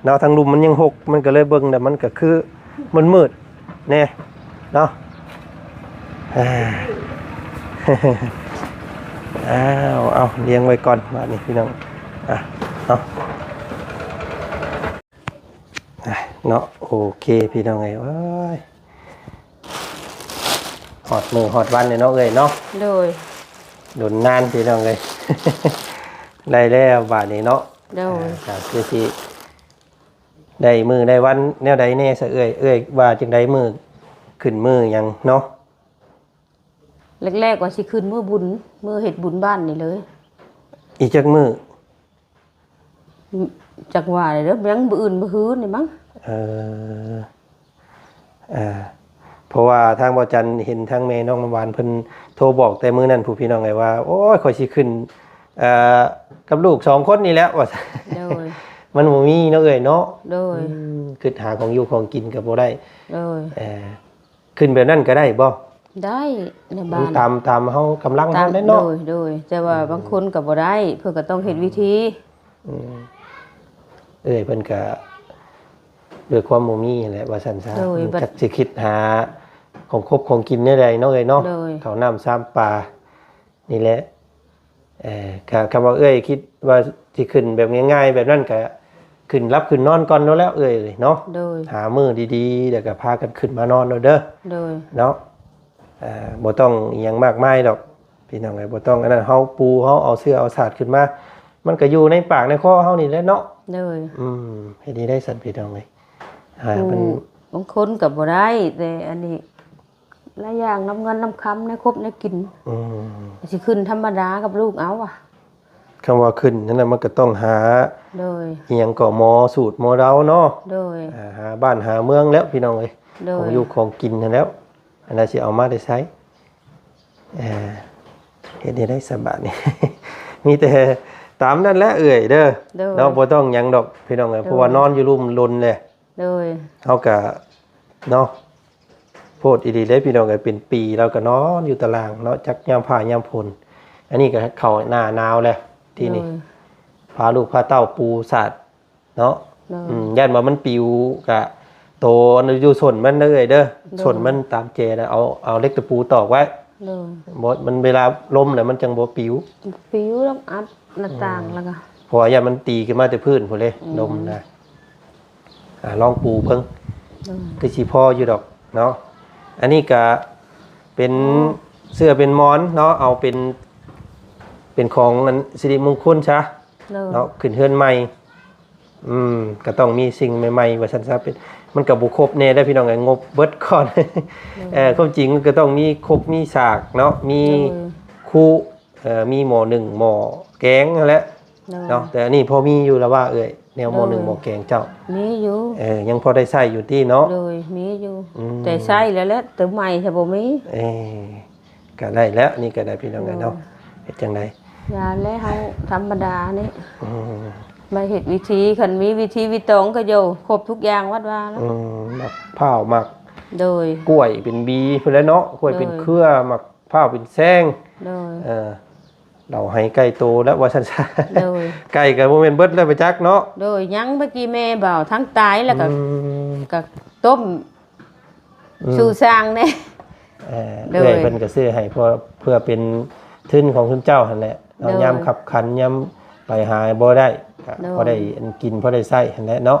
ເນາະ. ທາງລຸ່ມມັນຍັງຫົກ ມັນກະເລີຍເບິ່ງແລ້ວມັນກະຄືມືດໆແດ່ເນາະ. ອ້າວ ເອົາ ລຽງໄວ້ກ່ອນບາດນີ້ພີ່ນ້ອງ. ອ່ະ ເນາະ ໂອເຄພີ່ນ້ອງເອີຍ. ໂອ້ຍ ຮອດມື້ຮອດວັນແລ້ວເນາະເອື້ອຍເນາະ. ໂດຍ ດົນນານພີ່ນ້ອງເອີຍ ໄດ້ແລ້ວບາດນີ້ເນາະ. ໂດຍ ອ່າ ກໍຄືຊິໄດ້ມື້ໄດ້ວັນແນວໃດແດ່ຊະເອື້ອຍ? ເອື້ອຍວ່າຈັ່ງໃດ ມື້ຂຶ້ນມື້ຫຍັງເນາະ? ແລກໆວ່າຊິຂຶ້ນມື້ບຸນ ມື້ເຮັດບຸນບ້ານນີ້ເລີຍ. ອີກຈັກມື້? ຈັກວ່າເດີ ຍັງມື້ອື່ນມື້ຮືນີ້ມັ້ງ. ເອີ ເອີ ເພາະວ່າທາງບ່າວຈັນເຫັນທາງແມ່ນ້ອງນ້ຳຫວານເພິ່ນໂທບອກແຕ່ມື້ນັ້ນພຸ້ນ ພີ່ນ້ອງເອີຍ ວ່າ ໂອ້ຍ ຂ້ອຍຊິຂຶ້ນ ເອີ ກັບລູກສອງຄົນນີ້ແຫຼະ ວ່າຊັ້ນ. ໂດຍ ມັນບໍ່ມີເນາະເອື້ອຍເນາະ. ໂດຍ ອືມ ຄິດຫາຂອງຢູ່ຂອງກິນກໍບໍ່ໄດ້. ໂດຍ ເອີ ຂຶ້ນແບບນັ້ນກໍໄດ້ບໍ່? ໄດ້ ໃນບ້ານ ຕາມ ຕາມເຮົາ ກຳລັງເຮົາແຫຼະເນາະ. ໂດຍ ໂດຍ ແຕ່ວ່າ ອືມ ບາງຄົນກໍບໍ່ໄດ້ ເພິ່ນກໍຕ້ອງເຮັດວິທີ. ອືມ ເອື້ອຍເພິ່ນກະດ້ວຍຄວາມບໍ່ມີຫັ້ນແຫຼະ ວ່າຊັ້ນຊະ. ໂດຍ ຈັກຊິຄິດຫາ ຂອງຄົບຂອງກິນແນວໃດເນາະເອື້ອຍເນາະ ໂດຍ ເຂົ້ານ້ຳຊາມປານີ້ແຫຼະ. ເອີ ກະ ຄຳວ່າເອື້ອຍຄິດວ່າຊິຂຶ້ນແບບງ່າຍໆແບບນັ້ນ ກະຂຶ້ນຫຼັບຂຶ້ນນອນກ່ອນໂລດແຫຼະເອື້ອຍເນາະ ໂດຍ ຫາມື້ດີໆ ແລ້ວກະພາກັນຂຶ້ນມານອນໂລດເດີ ໂດຍ ເນາະ. ເອີ ບໍ່ຕ້ອງອີ່ຫຍັງມາກມາຍດອກ ພີ່ນ້ອງເອີຍ ບໍ່ຕ້ອງອັນນັ້ນ ເຮົາປູເຮົາເອົາເຊື້ອເອົາສາດຂຶ້ນມາ ມັນກະຢູ່ໃນປາກໃນຄໍເຮົານີ້ແຫຼະເນາະ ໂດຍ ອືມ ເຮັດແນວໃດຊັ້ນ ພີ່ນ້ອງເອີຍ ຫາມັນ ບາງຄົນກະບໍ່ໄດ້ ແຕ່ອັນນີ້ ຫຼາຍຢ່າງນຳເງິນນຳຄຳ ແນວຄົບແນວກິນ ອືມ ຊິຂຶ້ນທຳມະດາກັບລູກເອົາວ່າ ຄຳວ່າຂຶ້ນຫັ້ນນະ ມັນກະຕ້ອງຫາ ໂດຍ ອີ່ຫຍັງເກາະ ໝໍສູດໝໍເດົາເນາະ ໂດຍ ອ່າ ຫາບ້ານຫາເມືອງແລ້ວ ພີ່ນ້ອງເອີຍ ໂດຍ ຂອງຢູ່ຂອງກິນຫັ້ນແລ້ວ ອັນນັ້ນຊິເອົາມາແຕ່ໃສ ເອີ ເຮັດແນວໃດສະບາດນີ້ ມີແຕ່ຕາມນັ້ນແຫຼະເອື້ອຍເດີ ໂດຍ ເນາະ ບໍ່ຕ້ອງຫຍັງດອກ ພີ່ນ້ອງເອີຍ ໂດຍ ເພາະວ່ານອນຢູ່ລຸ່ມດົນແຫຼະ ໂດຍ ເຮົາກະເນາະ ໂພດອີ່ຫຼີເດ້ພີ່ນ້ອງເອີຍ ເປັນປີລາວກະນອນຢູ່ຕາລ່າງເນາະ ຈັກຍາມຟ້າຍາມຝົນ ອັນນີ້ກະເຂົ້າໜ້າໜາວແລ້ວທີນີ້ ໂດຍ ພາລູກພາເຕົ້າປູສາດເນາະ ໂດຍ ອືມ ຢ້ານວ່າມັນປິວກະ ໂຕຢູ່ສົ້ນມັນເດີເອື້ອຍເດີ ໂດຍ ສົ້ນມັນຕາມແຈນະ ເອົາ ເອົາເຫຼັກຕະປູຕອກໄວ້ ໂດຍ ບໍ່ ມັນເວລາລົມແລ້ວມັນຈັ່ງບໍ່ປິວ ບໍ່ປິວດອກ ອັດໜ້າຕ່າງ ອືມ ແລ້ວກະ ເພາະວ່າຢ້ານມັນຕີຂຶ້ນມາແຕ່ພື້ນພຸ້ນເດ້ ອືມ ລົມນະ. ອ່າ ລອງປູເບິ່ງ ໂດຍ ຄືຊິພໍຢູ່ດອກເນາະ ອັນນີ້ກະເປັນ ອໍ ເສື່ອເປັນໝອນເນາະ ເອົາເປັນ ເປັນຂອງອັນສິລິມຸງຄຸນຊະ ໂດຍ ເນາະ ຂຶ້ນເຮືອນໃໝ່ ອືມ ກະຕ້ອງມີສິ່ງໃໝ່ໆ ວ່າຊັ້ນຊະ ເປັນ ມັນກະບໍ່ຄົບແນ່ເດ້ພີ່ນ້ອງເອີຍ ງົບເບິດກ່ອນ ໂດຍ ເອີ ຄວາມຈິງມັນກະຕ້ອງມີຄົກມີສາກເນາະ ມີ ໂດຍ ຄຸ ເອີ ມີໝໍ້ໜຶ້ງໝໍ້ແກງຫັ້ນແຫຼະ ໂດຍ ເນາະ ແຕ່ອັນນີ້ພໍມີຢູ່ລະວ່າເອື້ອຍ ແນວໝໍ້ໜຶ້ງ ໂດຍ ໝໍ້ແກງເຈົ້າ ມີຢູ່ ເອີ ຍັງພໍໄດ້ໃຊ້ຢູ່ຕິເນາະ ໂດຍ ມີຢູ່ ອືມ ແຕ່ໃຊ້ແລ້ວແຫຼະ ໂຕໃໝ່ຊະບໍ່ມີ ເອີ ກະໄດ້ແລ້ວ ນີ້ກະໄດ້ພີ່ນ້ອງເອີຍເນາະ ໂດຍ ເຮັດຈັ່ງໃດ ຢ່າແລ້ວ ເຮົາທຳມະດານີ້ ອືມ ມາເຮັດວິທີ ຄັນມີວິທີວິຕອງກະຢູ່ຄົບທຸກຢ່າງວັດວ່າເນາະ ອືມ ໝາກພ້າວ ໝາກ ໂດຍ ກ້ວຍເປັນບີພຸ້ນແຫຼະເນາະ ກ້ວຍເປັນ ໂດຍ ເຄືອ ໝາກພ້າວເປັນແຊງ ໂດຍ ເອີ ເອົາໄຫໄກ່ໂຕແລ້ວວ່າຊັ້ນຊະ ໂດຍ ໄກ່ກະບໍ່ແມ່ນເບິດແລ້ວໄປຈັກເນາະ ໂດຍ ຍັງເມື່ອກີ້ແມ່ເວົ້າທັງຕາຍແລ້ວກະ ອືມ ກະຕົ້ມ ອືມ ສູ່ຊ່າງແດ່ ເອີ ໂດຍ ເອື້ອຍເພິ່ນກະຊື້ໃຫ້ ເພື່ອ ເພື່ອເປັນທຶນຂອງຊຸມເຈົ້າຫັ້ນແຫຼະເນາະ ໂດຍ ຍາມຄັບຂັນ ຍາມໄປຫາບໍ່ໄດ້ ກະ ໂດຍ ພໍໄດ້ກິນ ພໍໄດ້ໃຊ້ຫັ້ນແຫຼະເນາະ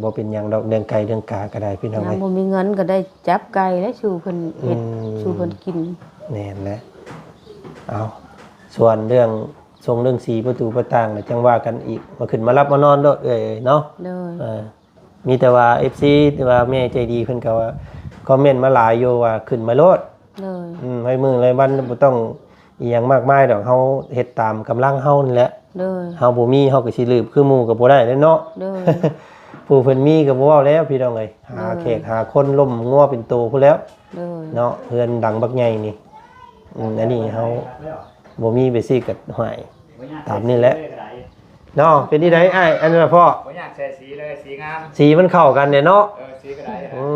ບໍ່ເປັນຫຍັງດອກ ເລື່ອງໄກ່ເລື່ອງກາກະໄດ້ພີ່ນ້ອງເອີຍ ຍາມບໍ່ມີເງິນກະໄດ້ຈັບໄກ່ແລ້ວສູ່ເພິ່ນເຮັດ ອືມ ສູ່ເພິ່ນກິນ ແມ່ນແຫຼະ ເອົາ ສ່ວນເລື່ອງຊົງເລື່ອງສີປະຕູປະຕ່າງນະ ຈັ່ງວ່າກັນອີກ ມາຂຶ້ນມາຫຼັບມານອນໂລດເອື້ອຍເນາະ ໂດຍ ເອີ ມີແຕ່ວ່າເອັຟຊີ ຫຼືວ່າແມ່ໃຈດີເພິ່ນກະວ່າຄອມເມັນມາຫຼາຍຢູ່ວ່າຂຶ້ນມາໂລດ ໂດຍ ອືມ ໃຫ້ມື້ໃຫ້ວັນ ບໍ່ຕ້ອງອີ່ຫຍັງມາກມາຍດອກ ເຮົາເຮັດຕາມກຳລັງເຮົານີ້ແຫຼະ ໂດຍ ເຮົາບໍ່ມີເຮົາກະຊິລືບຄືໝູ່ກະບໍ່ໄດ້ແຫຼະເນາະ ໂດຍ ຜູ້ເພິ່ນມີກະບໍ່ເວົ້າແລ້ວພີ່ນ້ອງເອີຍ ຫາ ໂດຍ ແຂກຫາຄົນ ລົ້ມງົວເປັນໂຕພຸ້ນແລ້ວ ໂດຍ ເນາະ ເຮືອນຫຼັງບັກໃຫຍ່ນີ້ ອືມ ອັນນີ້ເຮົາ ບໍ່ມີໄປຊີ້ກະຫ້ວຍ ບໍ່ຍາກ ຕາມນີ້ແຫຼະ ເນາະ ເປັນທີ່ໃດອ້າຍ ອັນນັ້ນລະພໍ່ ບໍ່ຍາກ ໃສ່ສີເລີຍ ສີງາມ ສີມັນເຂົ້າກັນເດ້ເນາະ ເອີ ສີກະໄດ້ ອື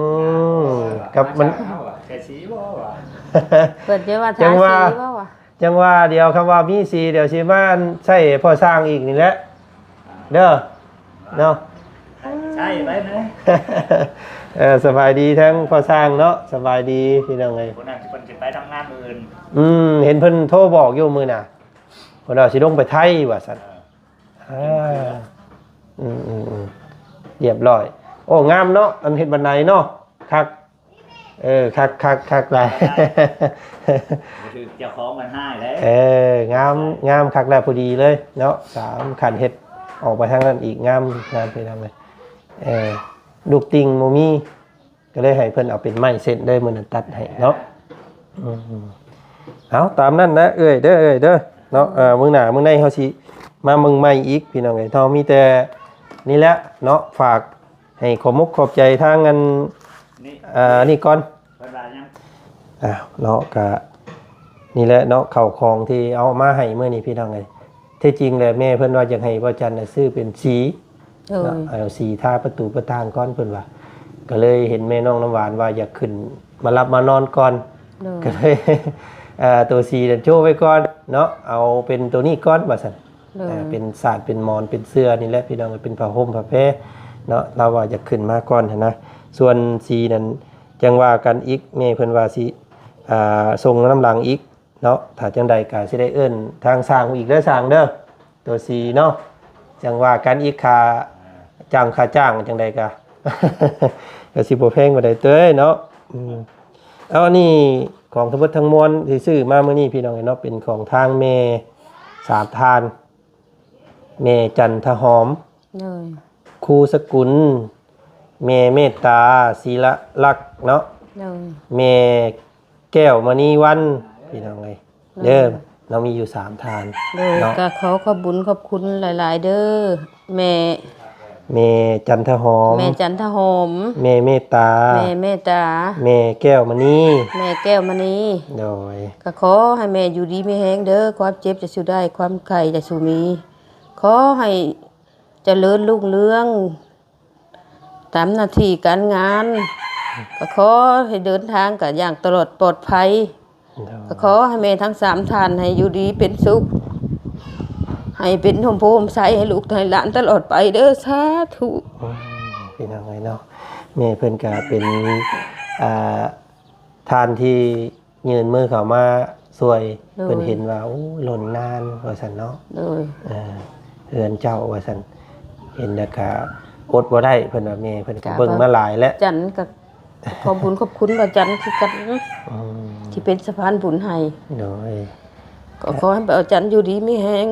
ມ ກັບມັນ ໃສ່ສີບໍ່ວ່າ ເພິ່ນຈະວ່າ ຈັ່ງວ່າ ທາສີບໍ່ວ່າ ຈັ່ງວ່າ ດຽວຄຳວ່າມີສີ ດຽວຊິມາໃສ່ພໍ່ຊ່າງອີກນີ້ແຫຼະ ເດີ ເນາະ ໃຊ້ໄປເນາະ ເອີ ສະບາຍດີທັງພໍ່ຊ່າງເນາະ ສະບາຍດີພີ່ນ້ອງເອີຍ ຜູ້ນັ້ນເພິ່ນຊິໄປທຳງານມື້ອື່ນ ອືມ ເຫັນເພິ່ນໂທບອກຢູ່ມື້ໜ້າ ເພິ່ນວ່າຊິລົງໄປໄທວ່າຊັ້ນ ເອີ ອ່າ ອືມໆໆ ຮຽບຮ້ອຍ ໂອ້ ງາມເນາະ ອັນເຮັດບັນໄດເນາະ ຄັກ ເອີ ຄັກໆໆ ຫຼາຍ ບໍ່ຖືກເຈົ້າຂອງມັນຮ້າຍເດ້ ເອີ ງາມ ງາມຄັກແລ້ວ ພໍດີເລີຍເນາະ ສາມຂັ້ນ ເຮັດອອກໄປທາງນັ້ນອີກ ງາມ ງາມພີ່ນ້ອງເອີຍ ເອີ ລູກຕິ່ງບໍ່ມີ ກະເລີຍໃຫ້ເພິ່ນເອົາເປັນໄມ້ເສັ້ນເລີຍ ມື້ນັ້ນຕັດໃຫ້ເນາະ ອືມ ເອົາ ຕາມນັ້ນນະເອື້ອຍເດີ ເອື້ອຍເດີ ເນາະ ເອີ ມື້ໜ້າມື້ໃນເຮົາຊິມາເບິ່ງໃໝ່ອີກ ພີ່ນ້ອງເອີຍ ເຮົາມີແຕ່ນີ້ແຫຼະເນາະ ຝາກ ໃຫ້ຂອບມຸກຂອບໃຈທາງອັນ ນີ້ ເອີ ນີ້ກ່ອນ ເພິ່ນວ່າຫຍັງ ອ່າ ເນາະ ກະນີ້ແຫຼະເນາະ ເຂົ້າຂອງທີ່ເອົາມາໃຫ້ມື້ນີ້ພີ່ນ້ອງເອີຍ ແທ້ຈິງແລ້ວແມ່ເພິ່ນວ່າຢາກໃຫ້ພໍ່ຈັນນະຊື້ເປັນສີ ໂດຍ ເນາະ ເອົາສີທາປະຕູປະຕ່າງກ່ອນເພິ່ນວ່າ ກະເລີຍເຫັນແມ່ນ້ອງນ້ຳຫວານວ່າຢາກຂຶ້ນມາຫຼັບມານອນກ່ອນ ໂດຍ ກະເລີຍ ເອີ ໂຕສີນັ້ນໂຈະໄວ້ກ່ອນເນາະ ເອົາເປັນໂຕນີ້ກ່ອນວ່າຊັ້ນ ໂດຍ ເອີ ເປັນສາດ ເປັນໝອນ ເປັນເສື່ອນີ້ແຫຼະ ພີ່ນ້ອງເອີຍ ເປັນຜ້າຫົ່ມຜ້າແພເນາະ ລາວວ່າຢາກຂຶ້ນມາກ່ອນຫັ້ນນະ ສ່ວນສີນັ້ນ ຈັ່ງວ່າກັນອີກ ແມ່ເພິ່ນວ່າຊິ ອ່າ ສົ່ງນຳຫຼັງອີກເນາະ. ຖ້າຈັ່ງໃດກໍຊິໄດ້ເອີ້ນທາງຊ່າງອີກເດີ ຊ່າງເດີ ຕົວສີ່ເນາະ. ຈັ່ງວ່າກັນອີກ ຄ່າຈ້າງ ຄ່າຈ້າງຈັ່ງໃດກໍ ກໍຊິບໍ່ແພງປານໃດເຕີຍເນາະ. ອືມ ເອົາ ອັນນີ້ຂອງທັງໝົດທັງມວນທີ່ຊື້ມາມື້ນີ້ ພີ່ນ້ອງເອີຍເນາະ ເປັນຂອງທາງແມ່ສາມທ່ານ ແມ່ຈັນທະຫອມ ໂດຍ ຄູສະກຸນ ແມ່ເມດຕາ ສີລະລັກເນາະ ໂດຍ ແມ່ແກ້ວມະນີວັນ ພີ່ນ້ອງເອີຍ ໂດຍ ເດີ ເຮົາມີຢູ່ສາມທ່ານ ໂດຍ ເນາະ ກະຂໍຂອບບຸນຂອບຄຸນຫຼາຍໆເດີ ແມ່ ແມ່ຈັນທະຫອມ ແມ່ຈັນທະຫອມ ແມ່ເມດຕາ ແມ່ເມດຕາ ແມ່ແກ້ວມະນີ ແມ່ແກ້ວມະນີ ໂດຍ ກະຂໍໃຫ້ແມ່ຢູ່ດີມີແຮງເດີ ຄວາມເຈັບຢ່າສູ່ໄດ້ ຄວາມໄຂ້ຢ່າສູ່ມີ ຂໍໃຫ້ຈະເລີນຮຸ່ງເຮືອງຕາມໜ້າທີ່ການງານ ກະຂໍໃຫ້ເດີນທາງກະຢ່າງຕະຫຼອດປອດໄພ ໂດຍ ກະຂໍໃຫ້ແມ່ທັງສາມທ່ານໃຫ້ຢູ່ດີເປັນສຸກ ໃຫ້ເປັນຮົ່ມໂພຮົ່ມໄຊໃຫ້ລູກໃຫ້ຫຼານຕະຫຼອດໄປເດີ ສາທຸ. ອືມ ພີ່ນ້ອງເອີຍເນາະ ແມ່ເພິ່ນກະເປັນ ອ່າ ທ່ານທີ່ຍື່ນມືເຂົ້າມາຊ່ວຍ ໂດຍ ເພິ່ນເຫັນວ່າ ໂອ້ ລົນນານວ່າຊັ້ນເນາະ ໂດຍ ເອີ ເຮືອນເຈົ້າວ່າຊັ້ນ ເຫັນແລ້ວກະອົດບໍ່ໄດ້ ເພິ່ນວ່າ ແມ່ເພິ່ນກະເບິ່ງມາຫຼາຍແລ້ວ ຈັນກະ ຂອບບຸນຂອບຄຸນບ່າວຈັນຄືກັນ ອືມ ທີ່ເປັນສະພານບຸນໃຫ້ ໂດຍ ກໍຂໍໃຫ້ບ່າວຈັນຢູ່ດີມີແຮງ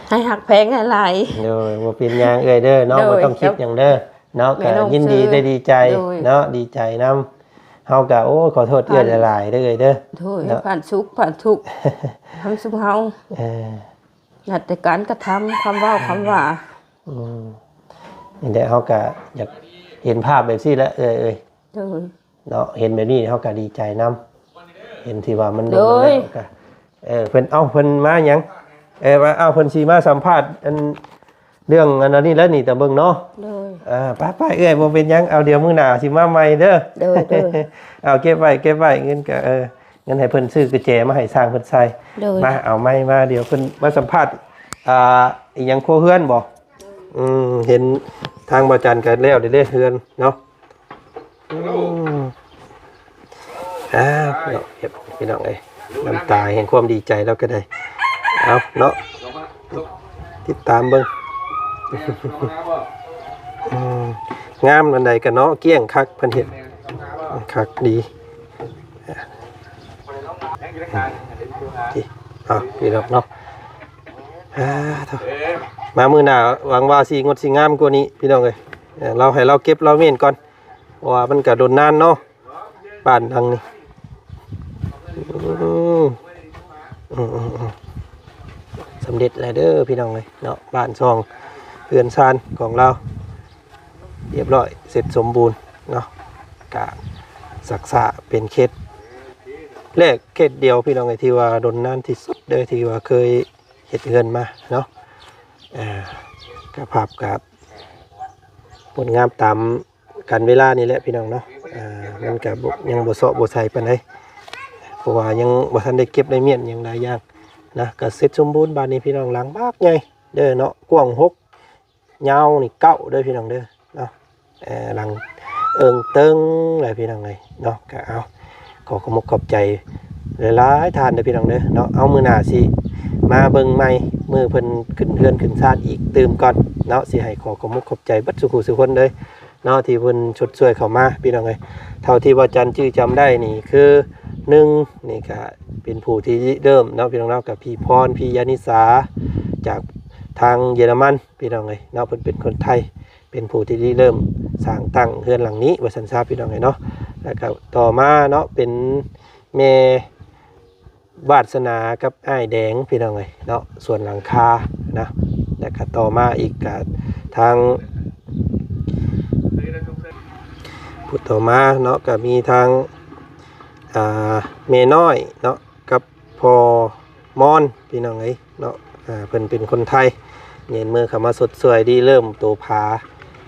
ໃຫ້ຮັກແພງຫຼາຍໆ ໂດຍ ບໍ່ເປັນຫຍັງເອື້ອຍເດີເນາະ ໂດຍ ບໍ່ຕ້ອງຄິດຫຍັງເດີເນາະ ແມ່ນ້ອງ ກໍຍິນດີ ເຊີ ໄດ້ດີໃຈ ໂດຍ ເນາະ ດີໃຈນຳ ເຮົາກໍ ໂອ້ ຂໍໂທດເອື້ອຍຫຼາຍໆເດີເອື້ອຍເດີ ໂດຍ ເນາະ ຜ່ານສຸກຜ່ານທຸກ ທຳຊຸມເຮົາ ເອີ ແລ້ວແຕ່ການກະທຳ ຄຳເວົ້າ ອືມ ຄຳວ່າ ອືມ ນີ້ແຫຼະ ເຮົາກະຢາກເຫັນພາບແບບຊີ້ແຫຼະ ເອີຍ ໂດຍ ເນາະ ເຫັນແບບນີ້ເຮົາກະດີໃຈນຳ ເຫັນທີ່ວ່າມັນ ໂດຍ ກະ ເອີ ເພິ່ນ ເອົ້າ ເພິ່ນມາຫຍັງ ເອີ ວ່າ ເອົ້າ ເພິ່ນຊິມາສຳພາດ ອັນ ເລື່ອງອັນນີ້ແຫຼະນີ້ ຕາເບິ່ງເນາະ ໂດຍ ເອີ ໄປໆ ເອື້ອຍ ບໍ່ເປັນຫຍັງ ເອົາ ດຽວມື້ໜ້າຊິມາໃໝ່ເດີ ໂດຍໆ ເອົາ ເກັບໄວ້ ເກັບໄວ້ ເງິນກະ ເອີ ເງິນໃຫ້ເພິ່ນຊື້ກຸນແຈມາໃຫ້ຊ່າງເພິ່ນໃສ່ ໂດຍ ມາ ເອົາໄມ້ມາ ດຽວເພິ່ນມາສຳພາດ ອ່າ ອີຫຍັງ ຄົວເຮືອນບໍ? ອືມ ເຫັນທາງບ່າວຈັນກໍແລ້ວເດ້ເຮືອນເນາະ ອືມ ອ່າ ເນາະ ເຮັດ ພີ່ນ້ອງເອີຍ ນ້ຳຕາແຫ່ງຄວາມດີໃຈລາວກໍໄດ້ ເອົາເນາະ ຕິດຕາມເບິ່ງ ອືມ ງາມອັນໃດກໍເນາະ ກ້ຽງຄັກ ເພິ່ນເຮັດຄັກດີ. ເອົາ ພີ່ນ້ອງເນາະ ອ່າ ໂທ້ ມາມື້ໜ້າຫວັງວ່າຊິງົດຊິງາມກວ່ານີ້ ພີ່ນ້ອງເອີຍ ເອີ ລາວໃຫ້ລາວເກັບລາວເມ້ນກ່ອນ ເພາະວ່າມັນກະດົນນານເນາະ ບ້ານຫຼັງນີ້ ອືມ ອືມ ສຳເລັດແລ້ວເດີ ພີ່ນ້ອງເອີຍເນາະ ບ້ານຊ່ອງເຮືອນຊານຂອງລາວ ຮຽບຮ້ອຍ ເສັດສົມບູນເນາະ ກະສັກສາເປັນເຂດແລກເຂດດຽວ ພີ່ນ້ອງເອີຍ ທີ່ວ່າດົນນານທີ່ສຸດເດີ ທີ່ວ່າເຄີຍເຮັດເຮືອນມາເນາະ ເອີ ກະພາບກະງົດງາມຕາມການເວລານີ້ແຫຼະ ພີ່ນ້ອງເນາະ ເອີ ມັນກະບໍ່ ຍັງບໍ່ເຊາະບໍ່ໃສປານໃດ ເພາະວ່າຍັງບໍ່ທັນໄດ້ເກັບໄດ້ມ້ຽນຫຍັງຫຼາຍຢ່າງນະ ກະເສັດສົມບູນບາດນີ້ ພີ່ນ້ອງ ຫຼັງບັກໃຫຍ່ເດີເນາະ ກວ້າງຫົກ ຍາວນີ້ເກົ້າເດີພີ່ນ້ອງເດີເນາະ ເອີ ຫຼັງເອີ່ງເຕີງແຫຼະພີ່ນ້ອງເອີຍເນາະ ກະເອົາ ຂໍຂອບມົກຂອບໃຈຫຼາຍໆທ່ານເດີພີ່ນ້ອງເດີເນາະ ເອົາ ມື້ໜ້າຊິມາເບິ່ງໃໝ່ ມື້ເພິ່ນຂຶ້ນເຮືອນຂຶ້ນຊານອີກຕື່ມກ່ອນເນາະ ຊິໃຫ້ຂໍຂອບມົກຂອບໃຈເບິດສູ່ຜູ້ສູ່ຄົນເດີເນາະ ທີ່ເພິ່ນຊົດຊ່ວຍເຂົ້າມາພີ່ນ້ອງເອີຍ ເທົ່າທີ່ວ່າຈັນຈື່ຈຳໄດ້ນີ້ຄື ໜຶ່ງ ນີ້ກະເປັນຜູ້ທີ່ລິເລີ່ມເນາະ ພີ່ນ້ອງເນາະ ກະພີ່ພອນ ພີ່ຍານິສາ ຈາກທາງເຢຍລະມັນ ພີ່ນ້ອງເອີຍເນາະ ເພິ່ນເປັນຄົນໄທ ເປັນຜູ້ທີ່ລິເລີ່ມສ້າງຕັ້ງເຮືອນຫຼັງນີ້ວ່າຊັ້ນຊະ ພີ່ນ້ອງເອີຍເນາະ ແລ້ວກະຕໍ່ມາເນາະ ເປັນແມ່ວາດສະໜາກັບອ້າຍແດງ ພີ່ນ້ອງເອີຍເນາະ ສ່ວນຫຼັງຄານະ ແລ້ວກະຕໍ່ມາອີກກະທາງ ຜູ້ຕໍ່ມາເນາະ ກະມີທາງ ອ່າ ແມ່ນ້ອຍເນາະ ກັບພໍ່ມອນ ພີ່ນ້ອງເອີຍເນາະ ອ່າ ເພິ່ນເປັນຄົນໄທ ຍື່ນມືເຂົ້າມາຊົດຊ່ວຍລິເລີ່ມໂຕຜາ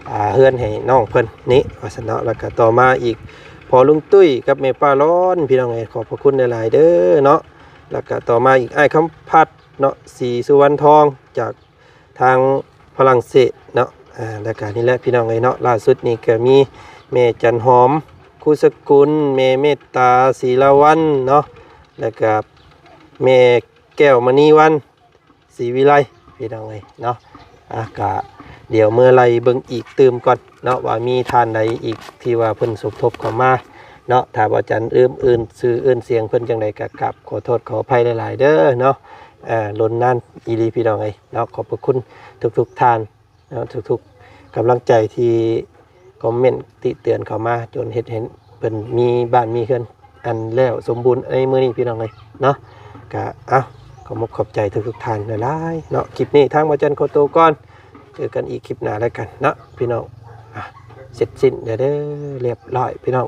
ອ່າ ເຮືອນໃຫ້ນ້ອງເພິ່ນນີ້ວ່າຊັ້ນເນາະ ແລ້ວກະຕໍ່ມາອີກ ພໍ່ລຸງຕຸ້ຍກັບແມ່ປ້າລອນ ພີ່ນ້ອງເອີຍ ຂອບພະຄຸນຫຼາຍໆເດີເນາະ ແລ້ວກະຕໍ່ມາອີກ ອ້າຍຄຳພັດເນາະ ສີສຸວັນທອງ ຈາກ ທາງຝຣັ່ງເສດເນາະ ອ່າ ແລ້ວກະນີ້ແຫຼະພີ່ນ້ອງເອີຍເນາະ ລ່າສຸດນີ້ກະມີແມ່ຈັນຫອມ ຄູສະກຸນ ແມ່ເມດຕາ ສີລາວັນເນາະ ແລ້ວກະແມ່ແກ້ວມະນີວັນ ສີວິໄລ ພີ່ນ້ອງເອີຍເນາະ. ອ່າ ກະດຽວເມືອໄລ່ເບິ່ງອີກຕື່ມກ່ອນເນາະ ວ່າມີທ່ານໃດອີກທີ່ວ່າເພິ່ນສົມທົບເຂົ້າມາເນາະ. ຖ້າບໍ່ຈັນເອີ້ນ ເອີ້ນຊື່ເອີ້ນສຽງເພິ່ນຈັ່ງໃດ ກະກາບຂໍໂທດຂໍອະໄພຫຼາຍໆເດີເນາະ. ເອີ ລົນນານອີ່ຫຼີພີ່ນ້ອງເອີຍເນາະ. ຂອບພະຄຸນທຸກໆທ່ານເນາະ ທຸກໆກຳລັງໃຈທີ່ຄອມເມັນຕິເຕືອນເຂົ້າມາ ຈົນເຮັດໃຫ້ເພິ່ນມີບ້ານມີເຮືອນອັນແລ້ວສົມບູນໃນມື້ນີ້ພີ່ນ້ອງເອີຍເນາະ. ກະ ເອົ້າ ຂອບອົກຂອບໃຈທຸກໆທ່ານຫຼາຍໆເນາະ. ຄລິບນີ້ທາງບໍ່ຈັນຂໍໂຕກ່ອນ ເຈີກັນອີກຄລິບໜ້າແລ້ວກັນເນາະພີ່ນ້ອງ. ອ່າ ເສັດສິ້ນແລ້ວເດີ ລຽບຮ້ອຍພີ່ນ້ອງ.